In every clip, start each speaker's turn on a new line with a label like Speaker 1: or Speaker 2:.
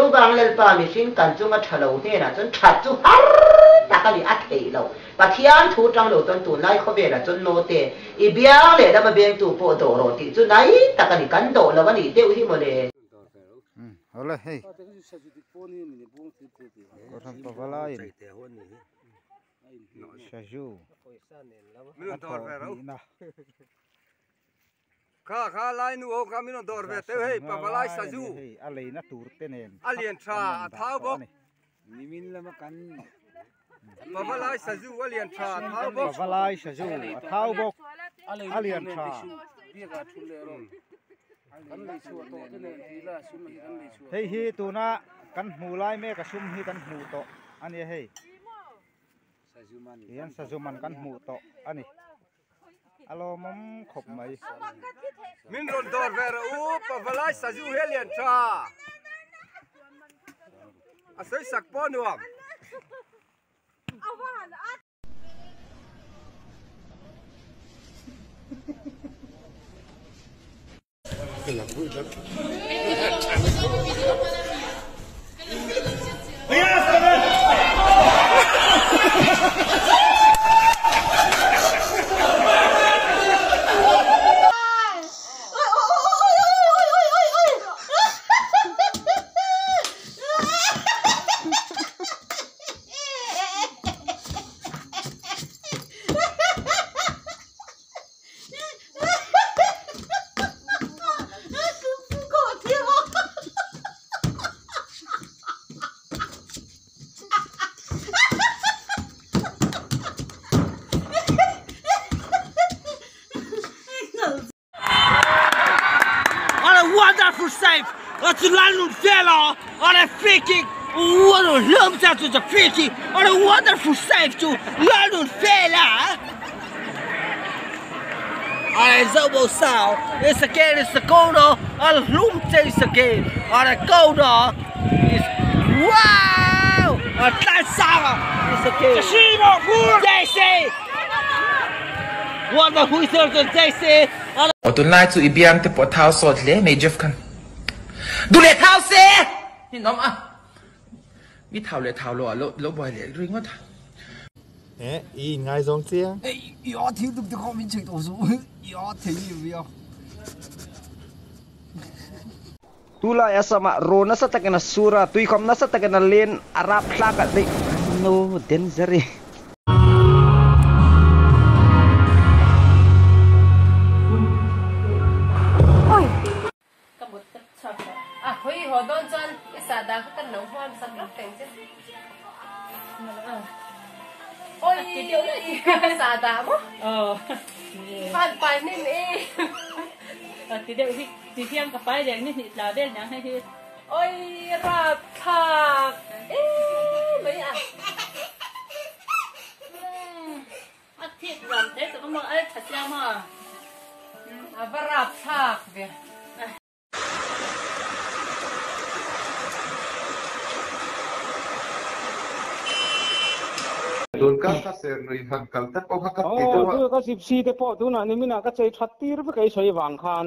Speaker 1: Chuvang Lalpa mihring kan chunga tha lo hnenah chuan that chu har tak a ni, a theih loh. Pathian thu tang lo chuan tunlai khawvelah chuan note i biang leh lama bengtu pawh dawh rawh tih chu nai tak a ni, kan dawh lo a nih deuh hi mawle.
Speaker 2: Awle hei Kohhran Pavalaiin Sazu a thawh hnihna.
Speaker 3: Kha kha lai nu ho kha min rawn dawr ve teuh hei Pavalai Sazu
Speaker 2: hei a leina tur te nen
Speaker 3: a lian tha a thau bawk
Speaker 2: Nimin lama kan
Speaker 3: Pavalai Sazu a lian tha a thau bawk
Speaker 2: Pavalai Sazu a thau bawk a lian tha Hei hi tuna kan hmuh lai mek a sum hi kan hmuh tawh a nia hei Tihian sazu man kan hmuh tawh a ni. A lawmawm khawp mai.
Speaker 3: Min rawn dawr ve rawh u, Pavalai sazu hi a lian tha. A sawi sak pawh nuam.
Speaker 4: What a wonderful save! That's Lalnunfela on a free kick. What a lump to the free kick. What a wonderful save to Lalnunfela. On a Zobo Sao. It's again, it's the corner. On a Lum chase again. On a corner. It's wow! A Tansara. It's again. JC! What the whistle to JC?
Speaker 5: Aw tunlai chu i biang te pawh a thau sawt hle mai Jeff khan duh leh thau se hi an awm a mi thau leh thau lo ah lo buai leh ringawt a.
Speaker 6: Eh, i in ngaizawng chiang.
Speaker 7: Ei, i a thil tuk te kha min chei tawh suh. I a thei mi a.
Speaker 8: Tulai Assam-ah raw nasa takin a sur a, tuikhawm nasa takin a len a rap hlak a nei. No danger e.
Speaker 9: Ka mut ka chhuak tawh. A hawi haw dawn chuan i sahdah kha kan lo hmuam sak lawk teng che. Oi ka sahdah maw? Fan pai hnim e.
Speaker 10: Ti deuh hi ti hian ka pai reng ni hnih tla vel niang hei hi.
Speaker 9: Oi rapthlak em mai a.
Speaker 10: A thik ram thei tak a maw a tha chiang maw.
Speaker 9: A va rapthlak ve.
Speaker 6: Tun kar ka ser lui han kal te pawh kha ka ti deuh a.
Speaker 11: Aw, ka zip si te pawh tunah niminah ka chei that tir vek ei sawi vang khan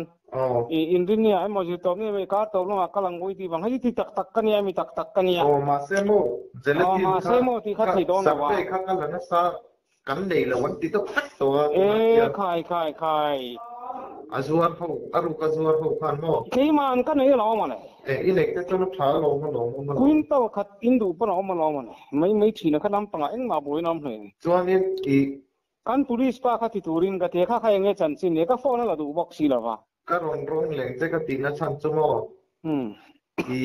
Speaker 11: i inrinni ah emaw zirtawp ni emaw i kar tawp lamah kal ang ui tih vang hei ti tak tak ka nia mi tak tak ka nia.
Speaker 6: Aw, mahse maw gelatin
Speaker 11: kha mahse maw tih kha thei dawn lo a.
Speaker 6: Survey kha ka la nasa Kan nei lo an ti deuh vek tawh a tunah hian.
Speaker 11: E khai khai khai.
Speaker 6: A zuar ho, a ruk a zuar ho khan maw?
Speaker 11: Keimah an ka nei alawm a le.
Speaker 6: E i neih te chuan a tha alawm alawm awm alawm.
Speaker 11: Quintal khat in duh pawn a awm alawm a le. Mai mai thin a kha lampangah engmah buaina awm hle.
Speaker 6: Chuanin i.
Speaker 11: Kan police pa kha ti turin ka ti a, kha kha enge chanchin nia, ka phone a la duh bawk si lo va.
Speaker 6: Ka rawn rawng leng che ka tihna chhan chu maw? I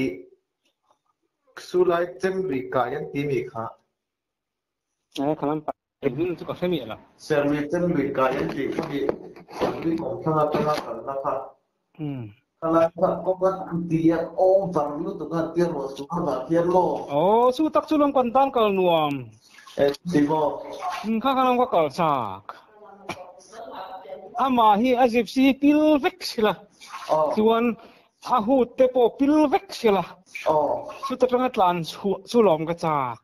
Speaker 6: sulai chem lui kai an ti mi kha.
Speaker 11: Eh khalam pa hming chu ka hre miah lo.
Speaker 6: Serlui chen lui kai an tih kha hi Serlui kawmthlang atanga kalna kha khalai kha kawng a ti a over lutuk a tia ruah chu a vah hian maw?
Speaker 11: Aw chu tak chu lawm kan tan kal nuam.
Speaker 6: Eh ti maw?
Speaker 11: Kha kha lawm ka kal chak. Amah hi a gypsy hi pil vek sila chuan A hut te pawh pil vek sela, chuta tanga tlan chhuah chu lawm ka chak.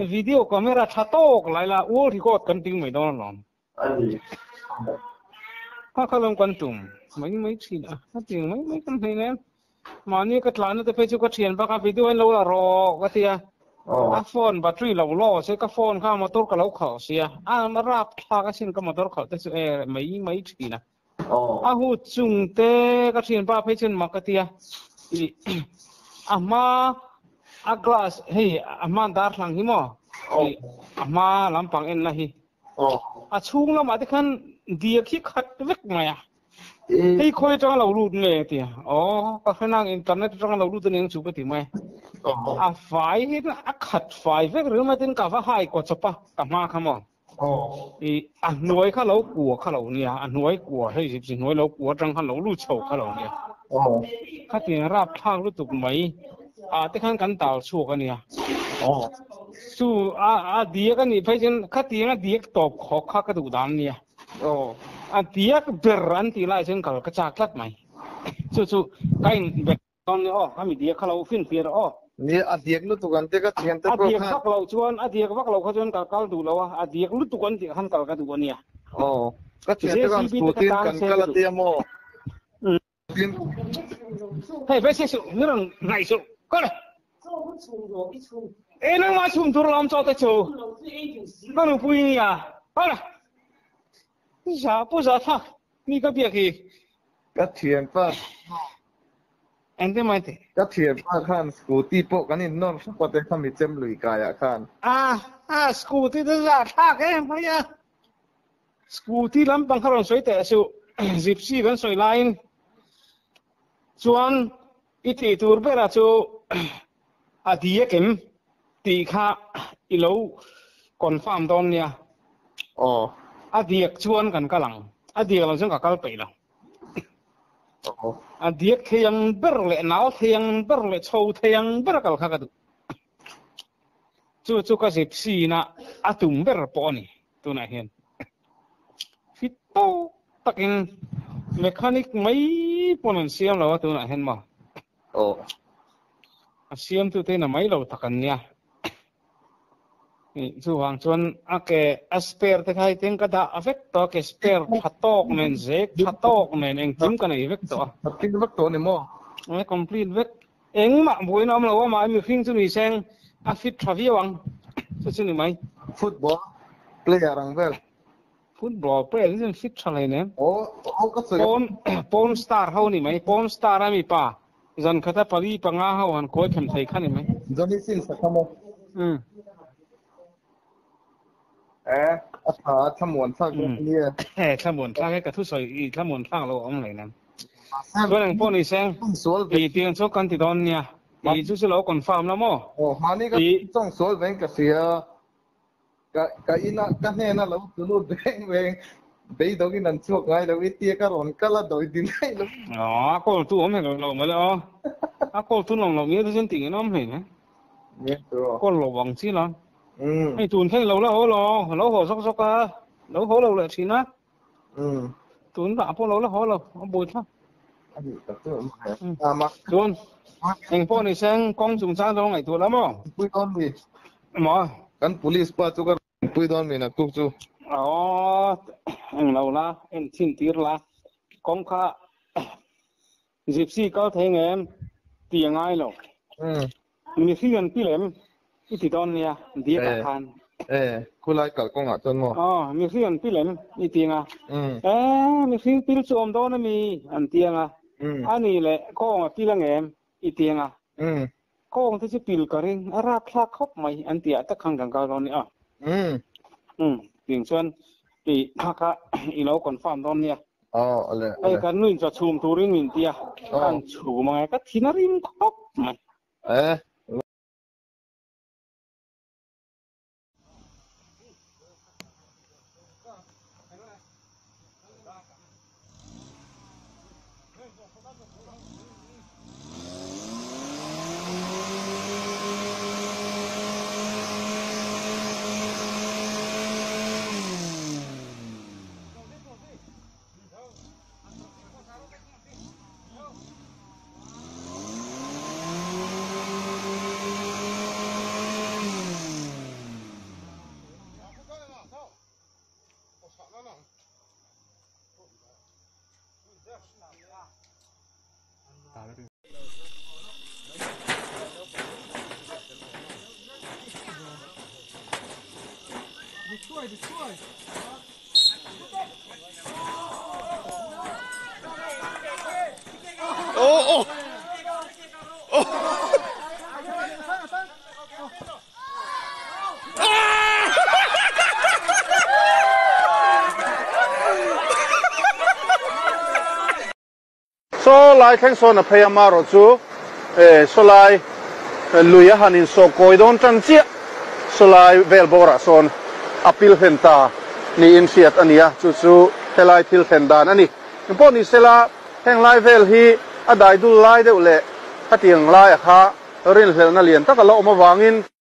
Speaker 11: Video camera tha tawk lai la world record kan ting mai dawn alawm. Kha kha lawm kan tum mai mai thin a, a ting mai mai kan hei nen. Mahni ka tlanna te phei chu ka thian bak a video in lo la rawh ka ti a. A phone battery lo law se ka phone kha motor ka lo khalh sia. A rap thlak asin ka motor khalh te chu e mai mai thin a. A hu chung te ka thian pa phei chuan mak ka ti a. A hma a glass hei a hma darthlang hi maw a hma lampang en na hi. A chhung lamah te khan diak hi khat vek mai a. Hei khawi atanga lo lut nge a ti a. Aw ka hre nang internet atanga lo lut aniang chu ka ti mai. A fai hi a khat fai vek ringawt mai tin ka va hai kaw chawp a ka hma kha maw. I a hnuai kha lo kua kha lo nia a hnuai kua hei zip chi hnuai lo kua atang khan lo lut chho kha lo nia. Khatiang rapthlak lutuk mai ah te khan kan tal chhuak ania. Chu a diak anih phei chuan khatiang a diak tawp khawk kha ka duh dan ania. A diak ber an tih lai chuan kal ka chak tlat mai. Chu chu ka in bet dawn nia aw, khami diak kha lo finfiah rawh aw.
Speaker 6: Nia, a diak lutuk an ti ka thian te pawh khan.
Speaker 11: A diak vak loh chuan, a diak vak loh kha chuan ka kal duh lo a, a diak lutuk an tih khan kal ka duh ania.
Speaker 6: Aw, ka thian te khan scooty in kan kal a tia maw?
Speaker 11: Hei ve se suh, ni rawn ngaih suh, kal e. E nangmah chhum tur lawm chaw te chu, ka nupui nia, kal e. Za pu za thlak, mi ka biak hi.
Speaker 6: Ka thianpa.
Speaker 11: Engte mai te.
Speaker 6: Ka thianpa khan scooty pawh kan in nawr hrep a te kha mi chem lui kaiah khan.
Speaker 11: A, a scooty te za thlak em mai a. Scooty lampang kha rawn sawi teh suh, Gypsy kan sawi laiin chuan i tih tur bera chu a diak em tih kha i lo confirm dawn nia.
Speaker 6: Aw.
Speaker 11: A diak chuan kan kal ang, a diak lo chuan ka kal peih lo.
Speaker 6: Aw.
Speaker 11: A diak thei ang ber leh nau thei ang ber leh chho thei ang ber a kal kha ka duh. Chu chu ka Gypsy na a tum ber pawh a ni tunah hian. Fit tawk takin mechanic mai pawn an siam lo a tunah hian maw.
Speaker 6: Aw.
Speaker 11: A siamtute in a mai lo tak an nia. Chuvang chuan a ke a spare te kha hei tin ka dah vek tawh a ke spare tha tawk nen zek tha tawk nen engkim ka nei vek tawh a.
Speaker 6: Complete vek tawh a ni maw?
Speaker 11: Complete vek. Engmah buaina awm lo a mahni mihring chu ni seng a fit tha viau ang chu chu ni mai.
Speaker 6: Football player ang vel.
Speaker 11: Football player hi chuan fit tha hlei nem.
Speaker 6: Aw aw ka sawi.
Speaker 11: Pawn pawn star ho ni mai pawn star a mi pa zan khata pali panga ho han kawi khem thei kha ni mai.
Speaker 6: Johnny Sins a kha maw?
Speaker 11: Umm.
Speaker 6: Eh a tha a thlamuan thlak dawn a nia.
Speaker 11: Eh thlamuan thlak e ka thusawi i thlamuan thlak lo a awm hlei nem. Chuan eng pawh ni se i tiang chu kan ti dawn nia i chu chu lo confirm la maw?
Speaker 6: Aw mahni ka tawng sual veng ka hria ka ka ina ka hnena lo tu lut veng veng beidawngin an chhuak ngai lo i tia ka rawn kal a dawi din daih lo.
Speaker 11: Aw a call tu awm hek lo mawle aw a call tu lawm lo mi te chuan tih in awm hlei ne. Call lo ang chi la. Hei tun thleng lo la haw lo, lo haw zawk zawk a, lo haw lo leh thin a. Tun dah pawh lo la haw lo, a buai thlak. Chuan eng pawh ni seng kawng chungchang zawng ngaihtuah la maw?
Speaker 6: Pui dawn mi.
Speaker 11: Maw?
Speaker 6: Kan police pa chu ka pui dawn mi naktuk chu.
Speaker 11: Aw, eng lo la, en chhin tir la. Kawng kha Gypsy kal thei ngem ti a ngai lo. Mihring an pi lem i ti dawn nia diak ah khan.
Speaker 6: E, khulai kal kawng ah chuan maw?
Speaker 11: Aw, mihring an pi lem i ti anga. E, mihring pil chu awm dawn ami an ti anga. A nih leh kawng a pil angem i ti anga. Kawng te chu pil ka ring a rapthlak khawp mai an ti ah tak khan kan kal dawn nia. Umm, tiang chuan i kha kha i lo confirm dawn nia.
Speaker 6: Aw, ale, ale.
Speaker 11: Hei kan nuin chaw chhum turin min ti a, kan chhum ang e, ka thin a rim khawp mai.
Speaker 6: Eh.
Speaker 12: Oh, oh. Oh.
Speaker 13: Saw lai thleng sawn a phei a marawh chu eh saw lai lui a han insawh kawi dawn tan chiah saw lai vel bawrah sawn a pil hlen ta niin hriat a ni a, chu chu helai thil thlen dan a ni. Engpawh ni sela heng lai vel hi a dai dul lai deuh leh khatiang laia kha rinhlelhna lian tak a la awm avangin.